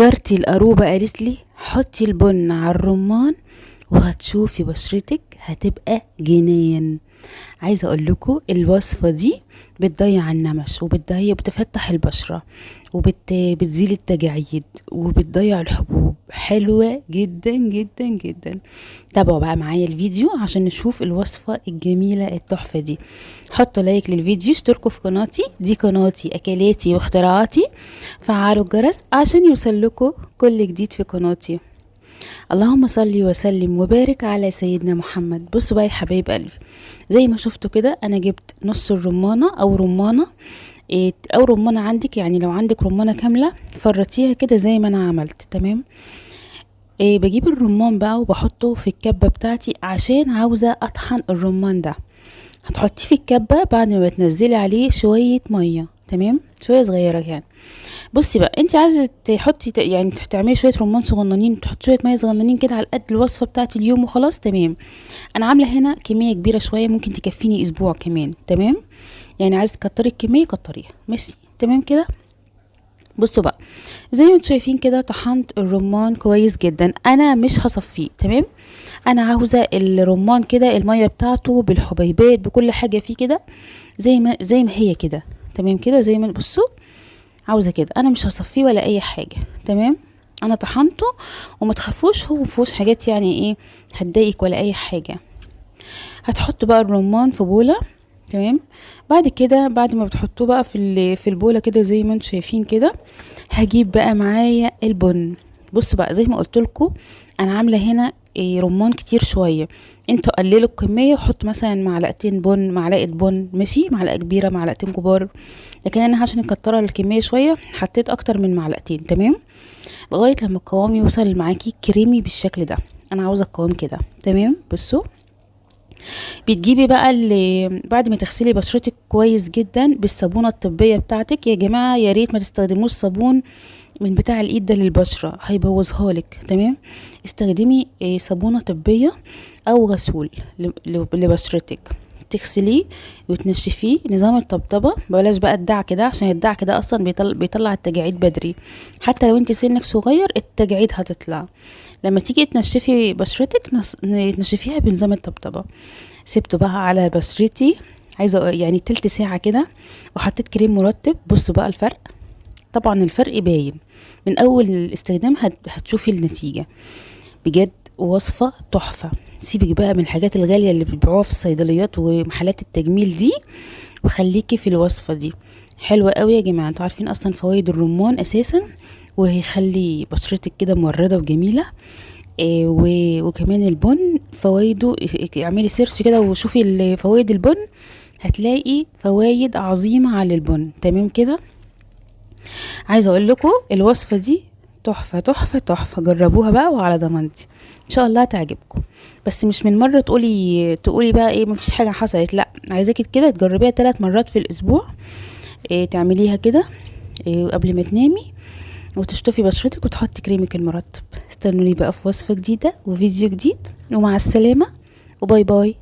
جارتي القروبة قالت لي حطي البن على الرمان وهتشوفي بشرتك هتبقى جنان. عايزه اقول لكم الوصفة دي بتضيع النمش وبتضيع بتفتح البشرة وبتزيل التجاعيد وبتضيع الحبوب، حلوة جدا جدا جدا. تابعوا بقى معايا الفيديو عشان نشوف الوصفة الجميلة التحفة دي. حطوا like للفيديو، اشتركوا في قناتي، دي قناتي اكلاتي واختراعاتي، فعلوا الجرس عشان يوصل لكم كل جديد في قناتي. اللهم صل وسلم وبارك على سيدنا محمد. بصوا بقى يا حبايب قلبي، زي ما شفتوا كده انا جبت نص الرمانه او رمانه او رمانه عندك، يعني لو عندك رمانه كاملة فرطيها كده زي ما انا عملت، تمام. بجيب الرمان بقى وبحطه في الكبه بتاعتي عشان عاوزه اطحن الرمان ده. هتحطيه في الكبه بعد ما بتنزلي عليه شوية مية، تمام، شوية صغيرة يعني. بصي بقى، انت عايزه تحطي يعني تعملي شوية رمان صغننين، تحطي شوية مية صغننين كده على قد الوصفة بتاعه اليوم وخلاص، تمام. انا عامله هنا كمية كبيرة شوية، ممكن تكفيني اسبوع كمان، تمام. يعني عايزه تكتري الكمية كتريها، ماشي تمام كده. بصوا بقى زي ما انتم شايفين كده طحنت الرمان كويس جدا، انا مش هصفيه، تمام. انا عاوزه الرمان كده المية بتاعته بالحبيبات بكل حاجة فيه كده زي ما هي كده، تمام كده. زي ما بصوا عاوزه كده، انا مش هصفيه ولا اي حاجة، تمام. انا طحنته وما تخافوش، هو مفيهوش حاجات يعني ايه هتضايقك ولا اي حاجة. هتحطوا بقى الرمان في بوله، تمام. بعد كده بعد ما بتحطوه بقى في البوله كده زي ما انتم شايفين كده، هجيب بقى معايا البن. بصوا بقى زي ما قلت لكم انا عامله هنا رمان كتير شوية، انتوا قللوا الكمية وحطوا مثلا معلقتين بن، معلقه بن، ماشي، معلقه كبيرة، معلقتين كبار، لكن انا عشان اكترها الكمية شوية حطيت اكتر من معلقتين، تمام، لغاية لما القوام يوصل معاكي كريمي بالشكل ده. انا عاوزه القوام كده، تمام. بصوا بتجيبي بقى بعد ما تغسلي بشرتك كويس جدا بالصابونه الطبية بتاعتك. يا جماعة يا ريت ما تستخدموش صابون من بتاع الايد ده للبشره، هيبوظها لك، تمام. استخدمي صابونه طبية او غسول لبشرتك، تغسليه وتنشفيه نظام الطبطبه. بلاش بقى الدعك ده، عشان الدعك ده اصلا بيطلع التجاعيد بدري، حتى لو انت سنك صغير التجاعيد هتطلع. لما تيجي تنشفي بشرتك تنشفيها بنظام الطبطبه. سبته بقى على بشرتي عايزه يعني تلت ساعة كده، وحطيت كريم مرطب. بصوا بقى الفرق، طبعا الفرق باين من اول الاستخدام، هتشوفي النتيجة بجد. وصفه تحفة. سيبك بقى من الحاجات الغالية اللي بيبيعوها في الصيدليات ومحلات التجميل دي، وخليكي في الوصفة دي، حلوة قوي يا جماعة. انتوا عارفين اصلا فوائد الرمان اساسا، وهيخلي بشرتك كده مورده وجميلة. وكمان البن فوائده، اعملي search كده وشوفي فوائد البن، هتلاقي فوائد عظيمة على البن، تمام كده. عايزه اقول لكم الوصفة دي تحفة تحفة تحفة، جربوها بقى وعلى ضمانتي ان شاء الله تعجبكم. بس مش من مرة تقولي بقى ايه مفيش حاجة حصلت، لا، عايزاكي كده تجربيها 3 مرات في الاسبوع، تعمليها كده، قبل ما تنامي، وتشطفي بشرتك وتحطي كريمك المرطب. استنوني بقى في وصفه جديدة وفيديو جديد، ومع السلامة وباي باي.